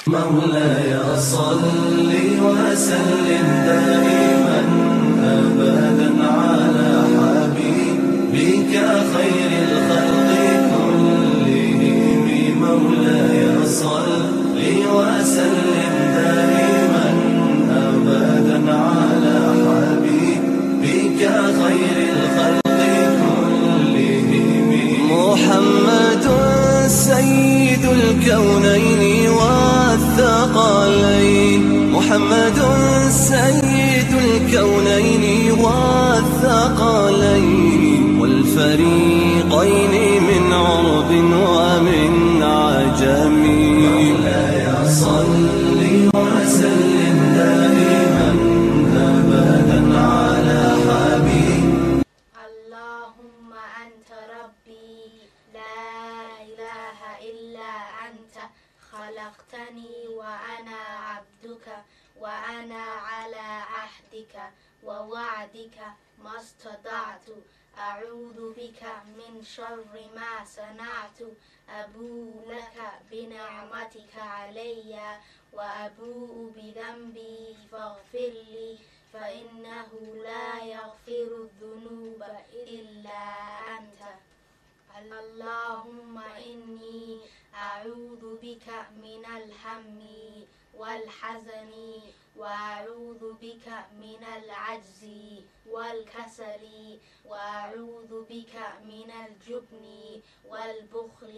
مولاي صل وسلم دائما أبدا على حبيبك خير الخلق كلهم. مولاي صل وسلم دائما أبدا على حبيبك خير الخلق كلهم. محمد سيد الكونين والثقلين، محمد سيد الكونين والثقلين، والفريقين من عرب ومن عجم. مولاي صل وسلم دائما أبدا على حبيبك. اللهم أنت ربي لا إله إلا أنت، خلقتني وأنا عبدك، وأنا على عهدك ووعدك ما استطعت، أعوذ بك من شر ما صنعت، أبوء لك بنعمتك علي وأبوء بذنبي فاغفر لي فإنه لا يغفر الذنوب إلا أنت. اللهم إني أعوذ بك من الهم والحزن، وأعوذ بك من العجز والكسل، وأعوذ بك من الجبن والبخل،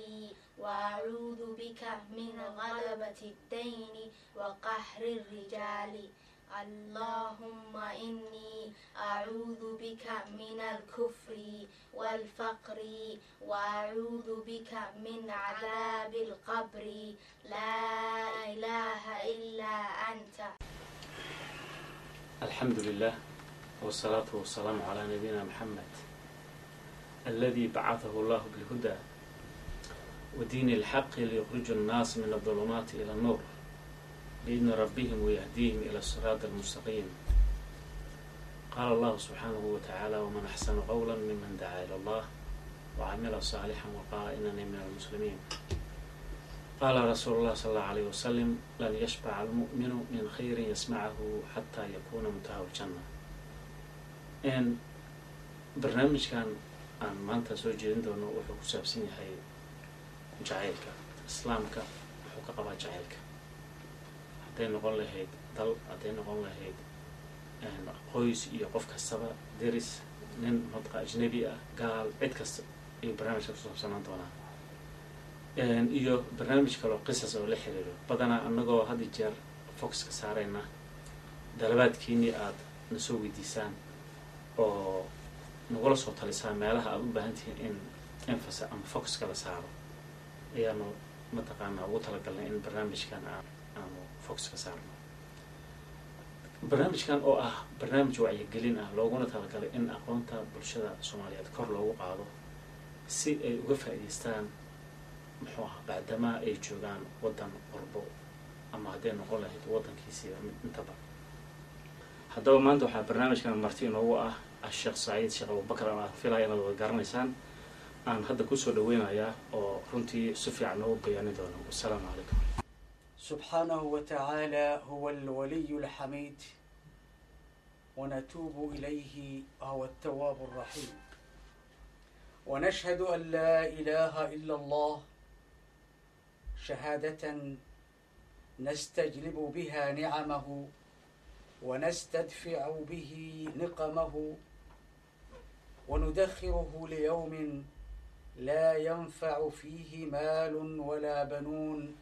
وأعوذ بك من غلبة الدين وقهر الرجال. اللهم إني أعوذ بك من الكفر والفقر، وأعوذ بك من عذاب القبر. لا إله إلا أنت. الحمد لله والصلاة والسلام على نبينا محمد الذي بعثه الله بالهدى ودين الحق ليخرج الناس من الظلمات إلى النور بإذن ربهم ويهديهم إلى الصراط المستقيم. قال الله سبحانه وتعالى: ومن أحسن قولا ممن دعا إلى الله وعمل صالحا وقال إنني من المسلمين. قال رسول الله صلى الله عليه وسلم: لن يشبع المؤمن من خير يسمعه حتى يكون منتهى الجنة. إن barnaamijkan aan maanta soo jeedin doono wuxuu ku saabsan yahay jacaylka. Islaamka wuxuu ka qabaa jacaylka, hadday noqon lahayd dal, hadday noqon lahayd qoys iyo qof kastaba, deris, nin madqa ajnabi ah, gaal, cid kasta ayuu barnaamijka ku saabsanaan doonaa. Iyo barnaamij kaloo qisas oo la xiriiro. Badanaa annagoo had iyo jeer focuska saarayna dalabaadkiinii aad na soo weydiisaan oo nagula soo talisaan meelaha aada u baahan tihiin in emphasis ama focuska la saaro, ayaanu mataqaanaa ugu talagalnay in barnaamijkan aanu focuska saarno. Barnaamijkan oo ah barnaamij wacyigelin ah, looguna talagalay in aqoonta bulshada Soomaaliyeed kor loogu qaado si ay uga faa'iidaystaan, muxuu aha, bacdamaa ay joogaan waddan qurbo ama hadday noqon lahayd waddankiisiiba mid intaba. Haddaba maanta waxaa barnaamijkan marti inoogu ah Sheekh Saciid Sheekh Abubakar, aan filaya inaad wada garanaysaan, aan hadda kusoo dhaweynayaa oo runtii si fiican noogu bayaanin doono. Wasalaamu calaykum. سبحانه وتعالى هو الولي الحميد، ونتوب إليه هو التواب الرحيم، ونشهد أن لا إله إلا الله شهادة نستجلب بها نعمه ونستدفع به نقمه، وندخره ليوم لا ينفع فيه مال ولا بنون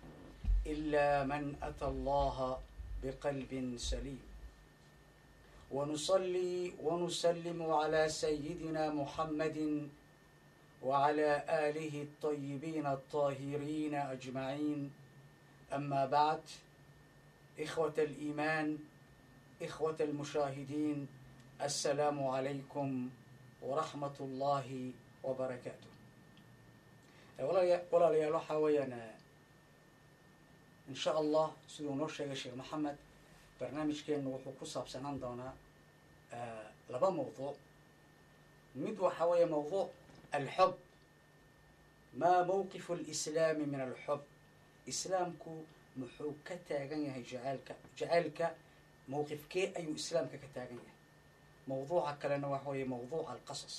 إلا من أتى الله بقلب سليم. ونصلي ونسلم على سيدنا محمد وعلى آله الطيبين الطاهرين أجمعين. أما بعد، إخوة الإيمان، إخوة المشاهدين، السلام عليكم ورحمة الله وبركاته. Walaalayaal, waxaa weeyaan, insha Allah, siduu noo sheegay Sheekh Maxamed, barnaamijkeennu wuxuu ku saabsanaan doonaa laba mawduuc. Mid waxa weeye mawduuc الحب، ما موقف الإسلام من الحب. Islaamku Muxuu ka taagan yahay jacaylka? Jacaylka mowqifkee ayuu islaamka ka taagan yahay? Mawduuca kalena waxa weeye mawduuca alqasas.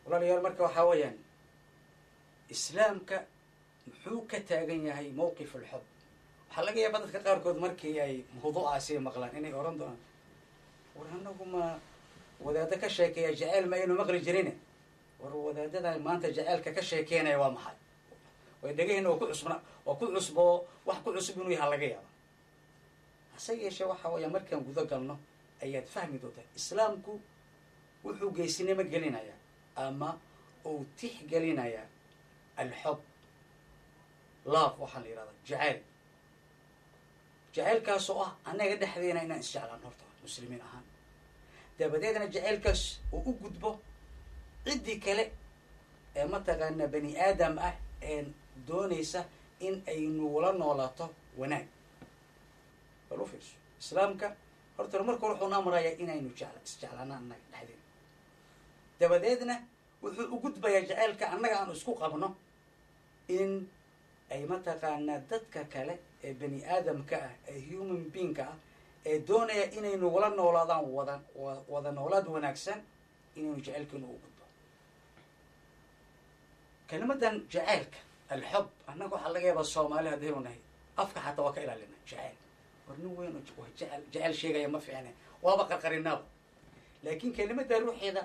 Walaalayaal, marka waxaa weeyaan islaamka muxuu ka taagan yahay mowqif alxub? Waxaa laga yaabaa dadka qaarkood markii ay mawduucaasi maqlaan inay oran doonaan, war anagu ma wadaado ka sheekeeya jaceyl ma aynu maqli jirine, war wadaadadan maanta jaceylka ka sheekeynaya waa maxay? Way dhegahina waa ku cusbna, waa ku cusboo, wax ku cusub inuu yaha laga yaaba. Hase yeeshee waxa weeya markaan guda galno ayaad fahmi doontaa islaamku wuxuu geesinimo gelinayaa ama uu tixgelinayaa alxub, love waxaa la yihahdaa jaceyl. Jaceylkaasoo ah annaga dhexdeena inaan isjeclaan horta muslimiin ahaan, dabadeedna jaceylkaas uu u gudbo ciddii kale ee mataqaana bani aadam ah ee doonaysa in ay nugula noolaato wanaag. Bal u fiirso, islaamka horta marka hore wuxuuna amrayaa inaynu jecla isjeclaano annaga dhexdeena, dabadeedna wuxuu u gudbayaa jaceylka annaga aanu isku qabno in ay mataqaanaa dadka kale ee bani aadamka ah ee human beingka ah ee doonaya inay nugula noolaadaan wada noolaad wanaagsan, inaynu jaceylkeenu u gudbo. Kelimadan jaceylka alxub annaga waxaa laga yaabaa Soomaali haddaynu nahay afka xataa waa ka ilaalina jaceyl. War nin weyn oo jecel jecel sheegaya ma fiicne, waaba qarqarinaaba. Laakiin kelimada ruuxeeda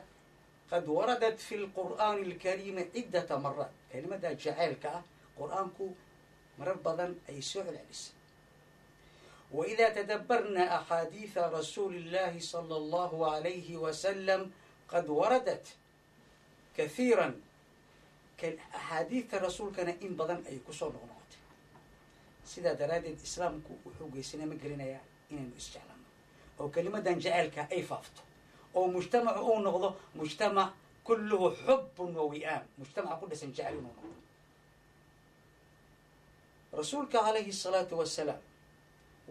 qad waradat fi lqur'aani alkariimi ciddata maraat. Kelimada jaceylka ah qur-aanku marar badan ay soo celcelisay. Waida tadabarna axaadiida rasuuli illahi sala allahu alayhi wasalam qad waradat kathiiran. Axaadiidta rasuulkana in badan ay kusoo noqnoqotay. Sidaa daraaddeed islaamku wuxuu geysanama gelinayaa inaynu isjeclaano oo kelimadan jaceylka ay faafto oo mujtamacu uu noqdo mujtamac kulluhu xubun wa wi'aam, mujtamaca ku dhisan jecel inuu noqdo. Rasuulka calayhi الsalaatu wasalaam,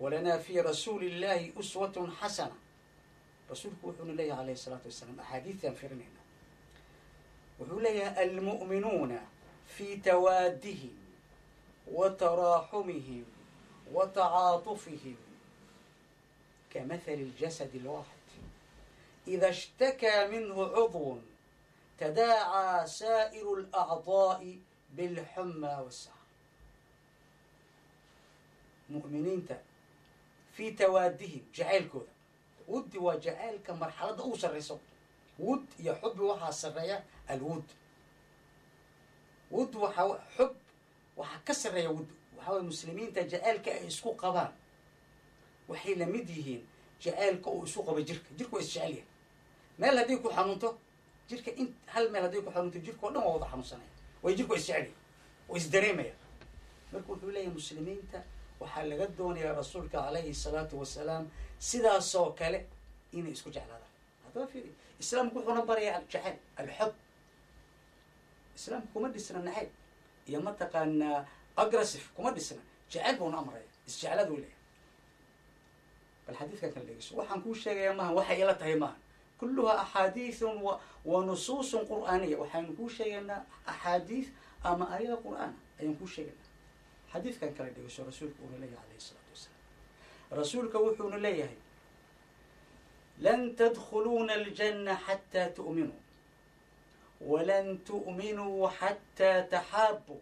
walanaa fi rasuuli illahi uswatun xasana, rasuulku wuxuuna leeyahay alayhi الsalaatu wasalaam, axaadiidtaan firinayna, wuxuu leeyahay: almu'minuuna fi tawaadihim wa taraaxumihim wa tacaatufihim kamathali اljasad alwaaxid, ida ishtakaa minhu cudwun tadaacaa saa'iru alacdaa'i bilxumaa wasaxr. Mu'miniinta fii tawaadihim, jacaylkooda, wuddi waa jacaylka marxaladda ugu sarreyso. Wud iyo xubi waxaa sarreeya alwud. Wud waxaa xub waxaa ka sarreeya wud. Waxaa waye muslimiinta jacaylka ay isku qabaan waxay la mid yihiin jacaylka uu isu qabo jirka. Jirka waa isjecel yahay. Meel haddii ku xanuunto jirka, in hal meel hadday ku xanuunto, jirka o dhan waa wada xanuunsanaya. Way jirka waa isjecel yahay, waa isdareemaya. Marka wuxuu leeyahay muslimiinta waxaa laga doonayaa rasuulka calayhi salaatu wasalaam sidaasoo kale inay isku jeclaadaan. Haddaba fiiri, islaamku wuxuuna barayaa aljacayl, alxub. Islaamku kuma dhisna nacayb iyo mataqaanaa aggressive kuma dhisna, jacayl buuna amraya, isjeclaad uu leeyahay. Bal xadiidkan kala dhegeyso. Waxaan kuu sheegayaa maaha waxay ila tahay, maaha, kulluha axaadiithun wa nusuusun qur'aaniya. Waxaynu kuu sheegaynaa axaadiith ama aayada qur'aana ayaan kuu sheegaynaa. Xadiidkan kala dhegeyso. Rasuulku uuna leeyahay alayhi isalaatu wasalaam, rasuulka wuxuuna leeyahay: lan tadkhuluuna aljanna xataa tu'minuu, walan tu'minuu xataa taxaabuu.